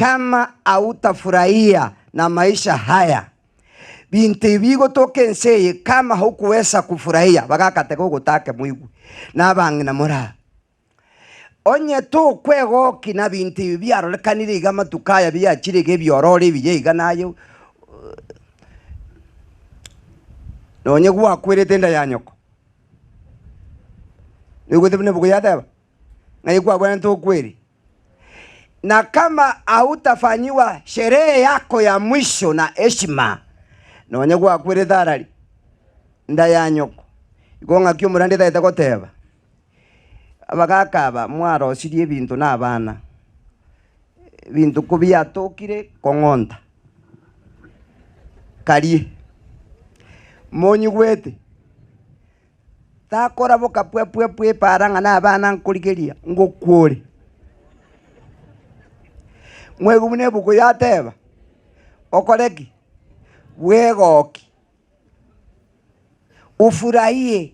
Kama hautafurahia na maisha haya, binto ebi bigotoka ense eye, kama haukuweza kufurahia, bagagatega ogotake moigwe, na abang'ina more aa. Onye tokwegokia na binto ebi biarorekanire iga amatuko aya biachire iga ebiororo ebiya iga naye nonye gwakwerete enda ya nyoko, noigwete buna ebuku yateba, ng'ai kwabwenerete okweri. Na kama hautafanyiwa sherehe yako ya mwisho na heshima, nonye gwakwerete arari nda ya nyoko. Igo ng'aki omorandi etagete goteba, Abagaaka aba mwarosirie ebinto na abana, ebinto kobiatokire kong'onta, karie, monyigwete. Takoraboka pwe pwe pwe epaara ng'a nabana nkorigeria, ngokwa ore. Mwaigwa buna ebuku yateba, okore ki? Bwegoki, ufurahie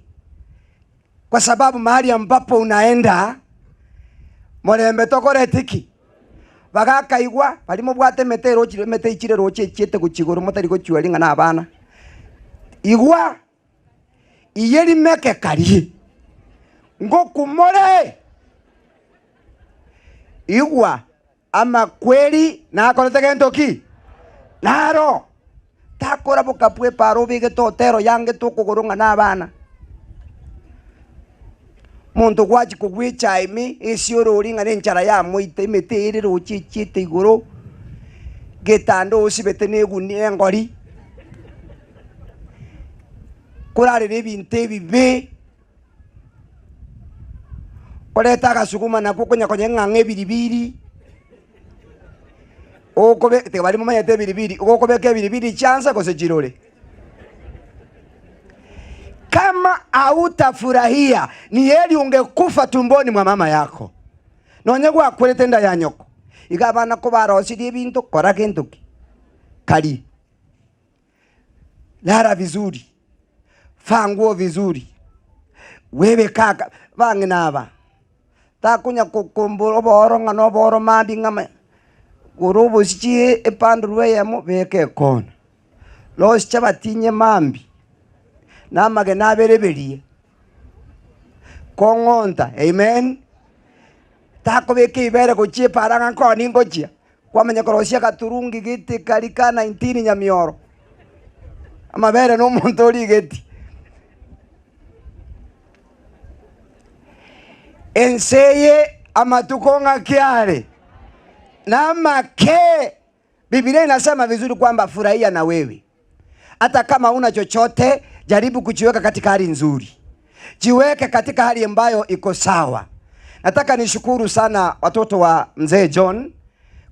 kwa sababu mahali ambapo unaenda morembe tokoreti ki? Bagakaigwa baria mobwate emete erochire emete eichire roche echiete gochia igoro motari gochweria ng'a nabana. Igwa! Iye rimeke karie, ngokumore. Igwa, amakweri nakorete gento ki? Naro. Takoraboka bw'epaaro obegete otero yangete okogoro ng'a nabana. Omonto gwachia kogwa echae ime, esiorori ng'a nenchara yamoita, emete ere roche echiete igoro, getanda osibete na egunia engori. Korarera ebinto ebibe, koreta agasuguma nakwo okonya konya ng'a ng'a ebiribiri, okobe tiga baria momanyete ebiribiri, gokobeka ebiribiri chiansa gose chirore. Kama hautafurahia ni heri ungekufa tumboni mwa mama yako, nonye gwakwerete enda ya nyoko. Iga abana kobarosirie ebinto, kora gento ki? Karie. Lara vizuri, vaa nguo vizuri, wewe kaka, bang'ina aba, takonya kokombora obooro ng'a nobooro mambia ng'a ma, gora obosichie epanduru eyemo beka ekona, rosia chabati inye mambia, na amagena abereberie, kong'onta, amen, takobeka eibere gochia epara ng'a nkoni ngochia. Kwamanya korosia agaturungi gete karia ka 19 nyamioro, amabere na omonto origeti. Ense eye amatuko ng'aki are namake. Biblia inasema vizuri kwamba furahia na wewe hata kama huna chochote, jaribu kujiweka katika hali nzuri, jiweke katika hali ambayo iko sawa. Nataka nishukuru sana watoto wa mzee John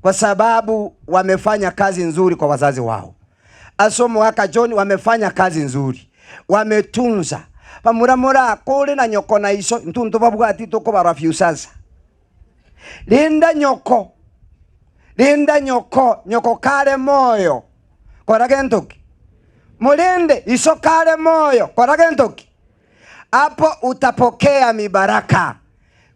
kwa sababu wamefanya kazi nzuri kwa wazazi wao. Asomo waka John wamefanya kazi nzuri, wametunza bamuramura kore na nyoko na iso ntuntu babwati tokobarafyu sasa Rinda nyoko, rinda nyoko, nyoko kare moyo, kora gento ki? Morende iso kare moyo, kora gento ki? Hapo utapokea mibaraka.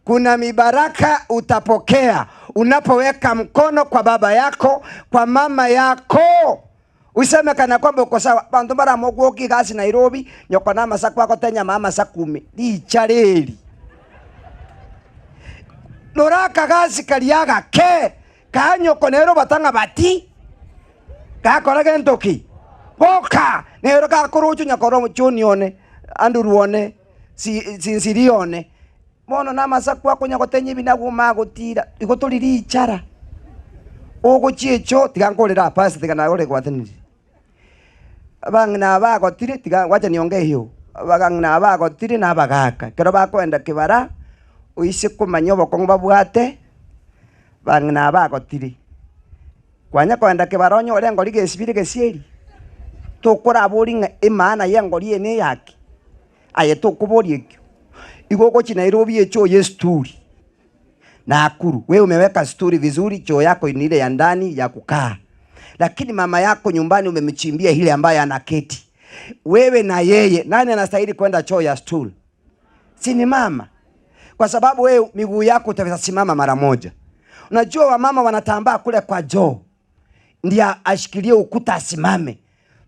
Kuna mibaraka utapokea unapoweka mkono kwa baba yako, kwa mama yako. Useme kana kwamba uko sawa. Banto baramogwokia egasi Nairobi, nyoko namasaku agotenya ama amasaku ime. Richa reri. Rora akagasi karia agake kaa nyoko nere obata ng'a bati gakora gento ki? Boka! Nero gakorochwa nyakora John one, Andrew one, Sinsiri one. Bono namasaku akonya gotenya ebi nabwo magotira, igo tori richara. Ogochia echoo, tiga nkorere aa pastor tiga nagore gwatenenire. Abang'ina aba bagotire tiga wacha niongee hiyo, abang'ina aba bagotire na abagaka, ekero bakoenda kibara, oise komanya obokong'u babwate, abang'ina aba bagotire. Kwanya koenda kibara onyore engori gesibire gesieri, tokoraboria ng'a emaana ya engori eye neyaki? Aye tokoboria ekio, igo ogochia Nairobi echoo ye stuli Nakuru, wewe umeweka stuli vizuri, choo yako ni ile ya ndani ya kukaa, lakini mama yako nyumbani umemchimbia ile ambayo anaketi. Wewe na yeye, nani anastahili kwenda choo ya stool? Si ni mama? Kwa sababu wewe miguu yako utasimama mara moja. Unajua wamama wanatambaa kule kwa choo ndio ashikilie ukuta asimame.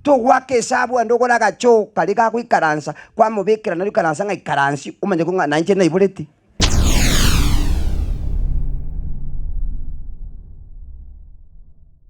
Togoaka esabu ande ogore agachoo karia gagoikaransa kwamobekera nario ikaransa ng'a ikaransi omanye ng'a nainche naiboreti.